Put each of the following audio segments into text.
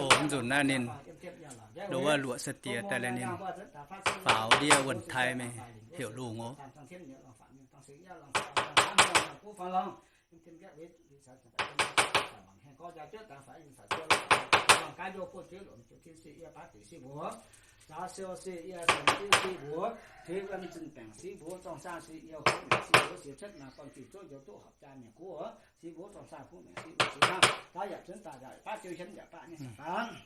Oc, nzunc naaiv ninh ndo wuov luoqc sai-diex daaih liuz ninh faaux ndiev wuonh Taiv mingh heuc lungh oc.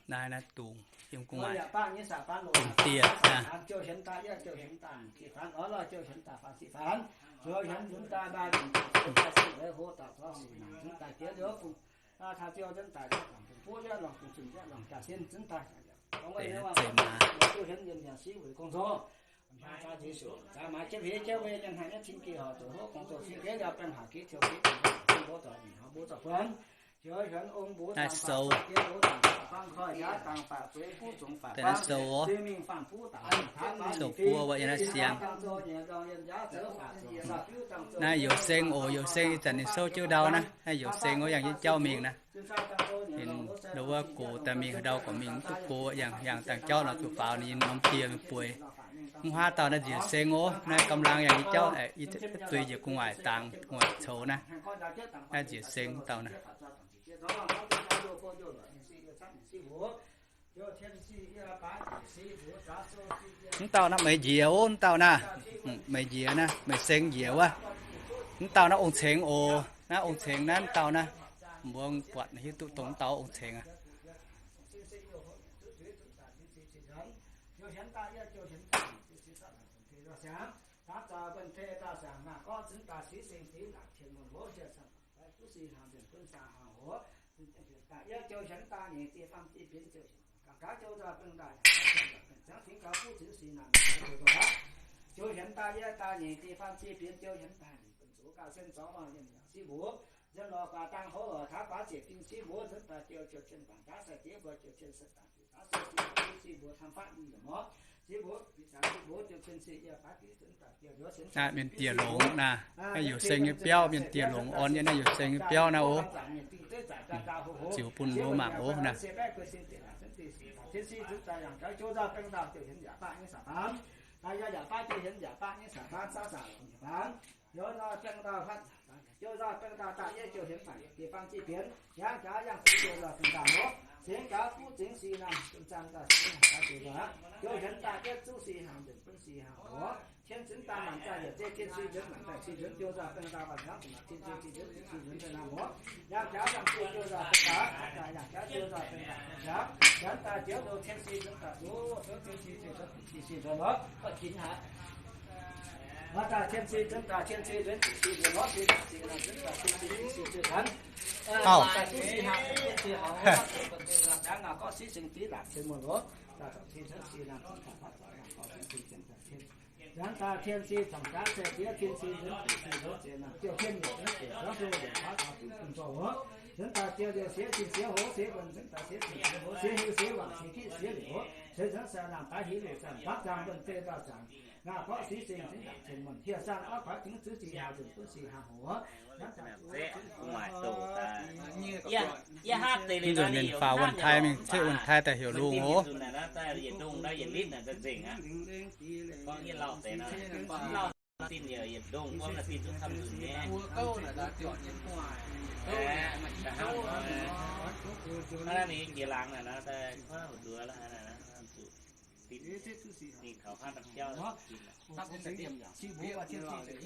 Naaiv, naaiv dungz yiem gu'nguaaic, dungz diev naaiv. Deix naaiv zeiz maaz. Naaiv sou. Deix naaiv sou oc. Sou buo wuov yiem naaiv siang. Naaiv youz seng oc, youz seng ih zanc ninh souv jienv ndau naaiv. Naaiv youz seng wuov yangh jienv jauv mingh naaiv. Ninh ndo wuov gox daaih mingh, haaix ndau gorqv mingh mv duqv gox, yangh, yangh dangh jauv nor zuqc faaux ninh nyei norm die mingh bueix. Mv haav dauh naaiv nziec seng oc. Naaiv gamh laang yangh jienv jauv, i zuiz njiec gu'nguaaic dangx, gu'nguaaic coux naaiv. Naaiv nziec seng wuov dauh naaiv. Mv dauh naaiv meih njiec oc, mv dauh naaiv. Meih njiec naaiv, meih seng njiec wuov. Mv dauh naaiv ong-cengx oc. Naaiv ong-cengx naaiv, mv dauh naaiv. Mbuo buatc hiuv duqv dongh mv dauh ong-cengx aqv. Naaiv mienh dieh longx naaiv, naaiv youz seng nyei biauv, mienh dieh longx orn nyei naaiv youz seng nyei biauv naaiv oc. Ziux bun mbuo mangc oc naaiv. Auv. Nzunc ninh faaux wuonh Taiv mingh, cuotv wuonh Taiv daaih heuc lungh oc.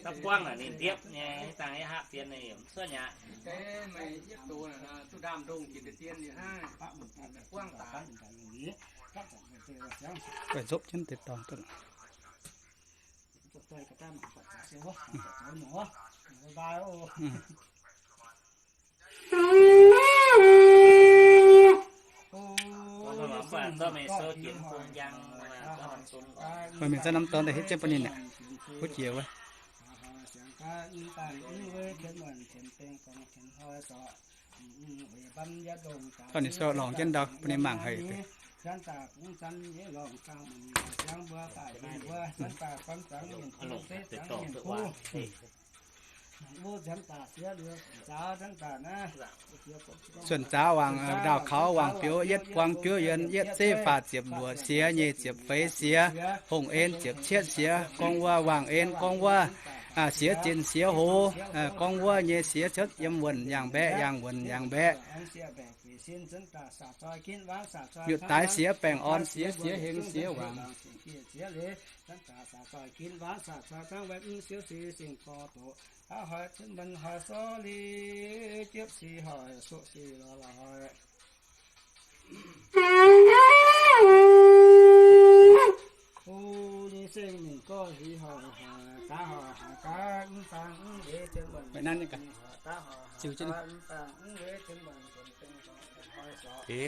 Da'buangv naaic ninh ndiepv nyei, dangh yie hapv fienx ninh yaac mv cuotv nyaqc. Guaix nzopv jienv deix dorngx duqv. Meih mienh za'gengh norm dorn daaih hitv jienv bun ninh aqv. Huv jiex wuov. Taux ninh sou lorngx jienv ndau bun ninh mangc haic deix. Suonc zaaux wangc ndaauh kaux wangc biouv yietv buang biouv yuonx yietv zeiv faah ziepc luoqc siex nyei ziepc feix siex, hongh en ziepc cietv siex, gorngv wuov wangc en gorngv wuov, siex zinh siex hoz, gorngv wuov nyei siex cuotv yiem wuonh yangh mbaeqc yangh wuonh yangh mbaeqc. Nyutc daaix siex baengh orn siex siex hengx siex wangc.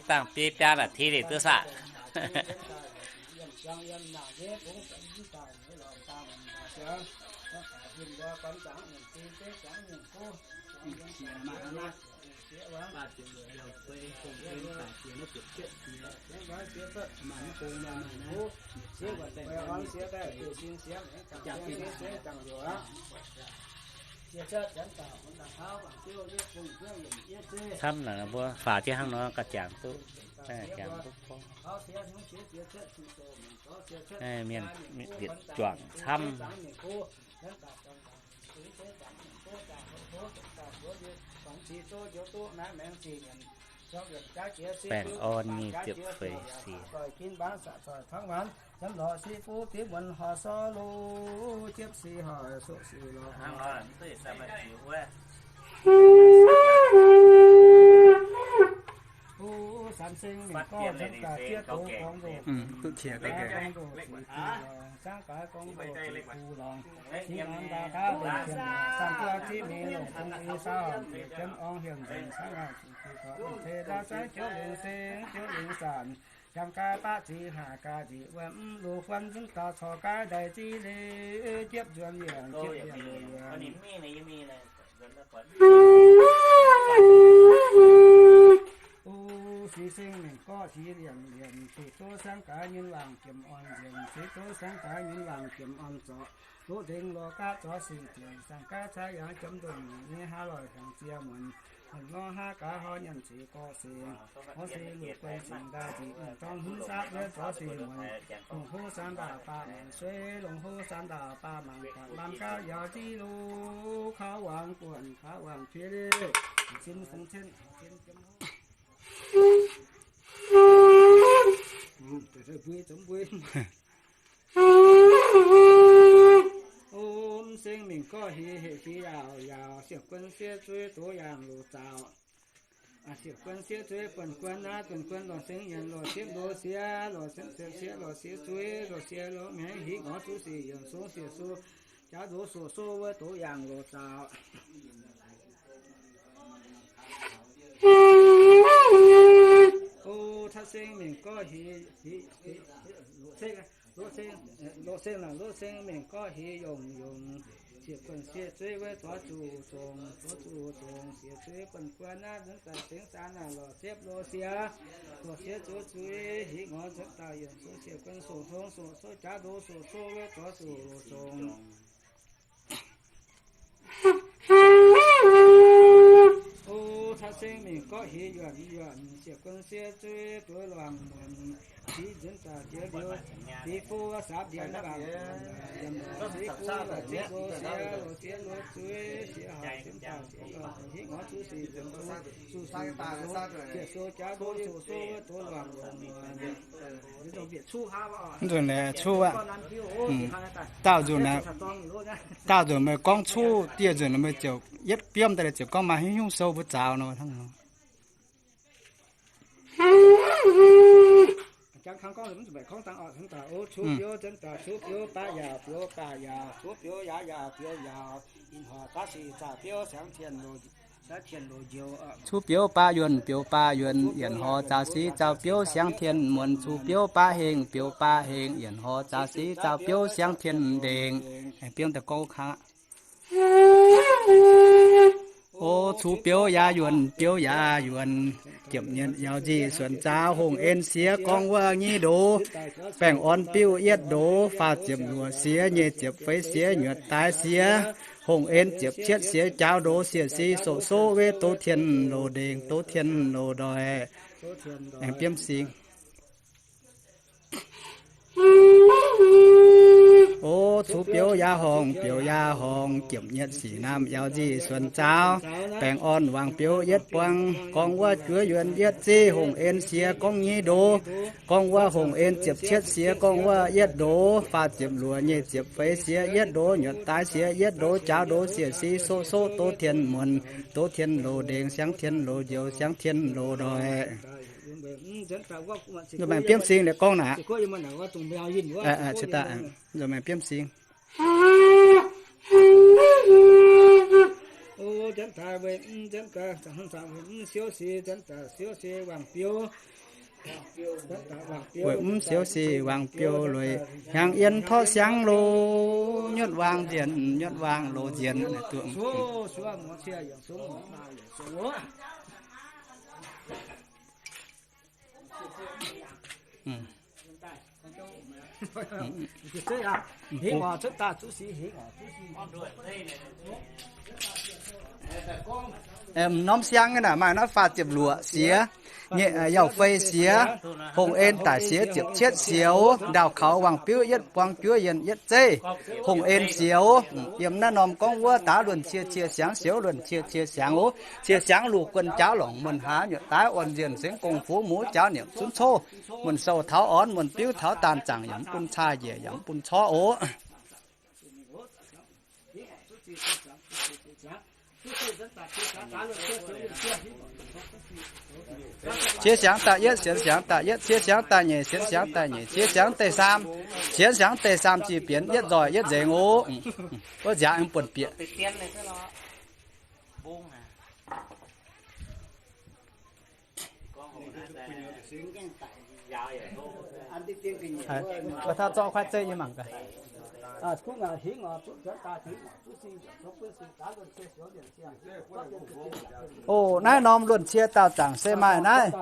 Dangh biei biaa naaic ti liuz duqv saah? Camv naaic mbuo faaux jienv hnangv nor gauh jangx duqv, jangx duqv gorngv. Mienh, mienh yietc juangc camv. Baengh orn nyic ziepc feix siex. O, six seng mengh gorqv six liemh liemh, ceix zouv siangv gaax nyunc wangc jiem orn nzienx, ceix zouv siangv gaax nyunc wangc jiem orn zorc, ndoqv ndengx lorz gaav zorc singx dienc, siangv gaav cai yangh jiem ndongc nyei haav loic hnyangx ziex muonz, muonz ngorc haav gaax horv nyanc ceix gorqv singx, horv singx luoqc guon singx ndaaih nzic, mengh dorng hmz saapv wuov zorc singx muonz, longc hov saam ndaauh baav maanc sueiv, longc hov saam ndaauh baav maanc buatc, laanh gaav yaac ziv luv kaux wangc guonc kaux wangc tuix leiz, sin fungx cien sin jiem hov. O, seng mengh gorqv hiz hec hiz yaauc yaauc, siec guon sieqv zueiz dox yaangh loz zaaux. Siec guon sieqv zueiz buonc guon naaiv buonc guon lorz seng nyanc lorz siepv loz sieqv, lorz siepv sieqv lorz sieqv zueiz lorz sieqv loz maengx hiz ngorc zuqv sic yienc song siec su jaax ndoz soqc so wuov dox yaangh loz zaaux. O, taav seng mengh gorqv hiz, hiz, hiz, loz seng, loz seng, loz seng mengh gorqv hiz yongc yongc, siec guon sieqv zueiz wuov zorc zuqc zongc, zorc zuqc zongc, siec zueiz buonc guon naaiv nzuonx daaih sengx zaanx naaic lorz siepv loz sieqv, lorz sieqv zuqv zueiz hiz ngorc nzuonx daaih yienc song siec guon soqc hong soqc so jaax ndoz soqc so wuov zorc zuqc zongc. O, taav seng mengh gorqv hiz yuonc yuonc, siec guon sieqv zueiz doix luangc muonc, siqv nzuonx daaih jiex liuz, siqv fuv saapv ndienx mv baac, yiem siqv fuv lorz sieqv loz sieqv, lorz sieqv loz zueiz, sieqv haic nzuonx daaih sieqv hiv ngorc zuqv sic nzuonx su, su sic nzuonx su, jiex so jaax ndoz soqc so wuov doix luangc muonc. Mv nzunc naaic cuqv aqv. Daauh nzunc naaic, daauh nzunc meih gorngv cuqv, dieh nzunc meih ziouc yietv biomv daaih ziouc gorngv maaih haaix nyungc sou mbuo zaaux nor hnangv nor. Jangx kangv gorngv mv zuqc mbaeqc gorngv dangh oc. Cuqv biouv nzuonx daaih cuqv biouv baav yaauc biouv baav yaauc, cuqv biouv yaac yaauc biouv yaauc, ih hnoi daav sic zaah biouv siangx tien loz Cuqv biouv baav yuonh, biouv baav yuonh, yienc hor zaaux siqv zaaux biouv siangx tien muonz. Cuqv biouv baav hengh, biouv baav hengh, yienc hor zaaux siqv zaaux biouv siangx tien ndengc. Biouv daaih gorngv kangv. O, cuqv biouv yaac yuonh, biouv yaac yuonh, jiepc nyeic yaac nzic suonc zaaux hongh en siex gorngv wuov nyic ndoz, baengh orn biuv yietv ndoz, faah ziepc luoqc siex, nyei ziepc feix siex, nyuoqc daaix siex, Hongh en ziepc cietv siex jaaux ndoz sieqv si soqv soqv wetv doz tien loz ndengc, doz tien loz ndoih, aengx biomv sing. O, zuqc biouv yaac horngh, biouv yaac horngh, jiepc nyetv sic naamh yaac nzic suonc zaaux, baengh orn wangc biouv yietv buang, gorngv wuov juov yuonh yietv zeiv, hongh en siex gorngv nyei ndoz, gorngv wuov hongh en ziepc cietv siex gorngv wuov yietv ndoz, faah ziepc luoqc nyei ziepc feix siex yietv ndoz, nyuoqc daaix siex yietv ndoz, jaaux ndoz sieqv si soqv soqv doz tien muonc, doz tien loz ndengc, siangx tien loz njoux, siangx tien loz ndoih. Nzunc maengx biomv sing liuz gorngv naaic. Nzunc maengx biomv sing. Weic mv siouv sic wangc biouv lueic hnyangx yien torqv siangx loz, nyuotv waangc nzienh, nyuotv waangc loz nzienh. Norm siang naaic maaih naaiv faah ziepc luoqc siex, nyei yauh fei siex, hongh en daic siex ziepc cietv siex, ndaauh kaux wangc biouv yietv buang juov yuonh yietv zeiv, hongh en siex. Yiem naaiv norm gorngv wuov daav luonh cie cie siangx, siouv luonh cie cie siangx oc. Cie siangx luoqc guon jaauv longc muonh haaix, nyuoqc daaix orn nzienh sengx gong fuv muv jaauv nyiemc zunv coqv, muonh sou taux orn, muonh biuv taux daanh, zaangc yaac mv bun caa, njiec yaac mv bun corv oc. Cie siangx daaih yietv, sienx siangx daaih yietv, cie siangx daaih nyeic, sienx siangx daaih nyeic, cie siangx daaih saam, sienx siangx daaih saam, zih bienx yietv nzoih yietv nzengc oc. Wuov nziaaux aengx buonc bieqc. O, naaiv norm luonh cie daauh zaangc se maaih naaiv,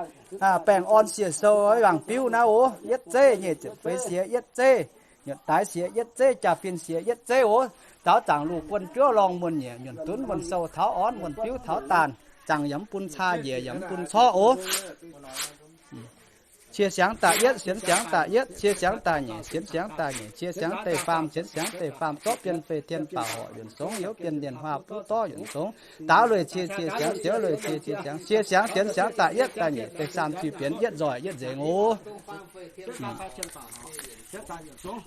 baengh orn sieqv sou wangc biuv naaiv oc. Yietv zeiv nyei ziepc feix siex yietv zeiv, nyuoqc daaix siex yietv zeiv, jaa-fin siex yietv zeiv oc. Daauh zaangc luoqc guon juov lorngh muonh nyiec, nyuonh zunv muonh sou taux orn, muonh biuv taux daanh, zaangc yaac mv bun caa, njiec yaac mv bun corv oc. Cie siangx daaih yietv, sienx siangx daaih yietv, cie siangx daaih nyeic, sienx siangx daaih nyeic, cie siangx daaih faam, sienx siangx daaih faam, zorqv bienh fei tien baaux horc yuonc songx, youz bienh lienh huaah buv dorv yuonc songx, daaux lueic cie cie siangx, siouv lueic cie cie siangx, cie siangx sienx siangx daaih yietv daaih nyeic daaih saam, zih bienx yietv nzoih yietv nzengc oc.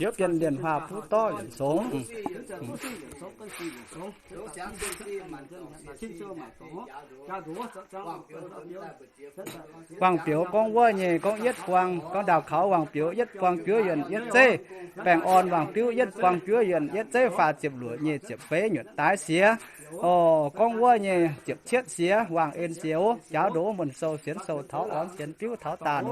Youz bienh lienh huaah buv dorv yuonc songx. Wangc biouv gorngv wuov nyei gorngv yietv buang, gorngv ndaauh kaux wangc biouv yietv buang juov yuonh yietv zeiv, baengh orn wangc biuv yietv buang juov yuonh yietv zeiv, faah ziepc luoqc nyei ziepc feix nyuoqc daaix siex, o, gorngv wuov nyei ziepc cietv siex, wangc en siex oc. Jaaux ndoz muonh sou sienx sou taux orn sienx biuv taux daanh oc.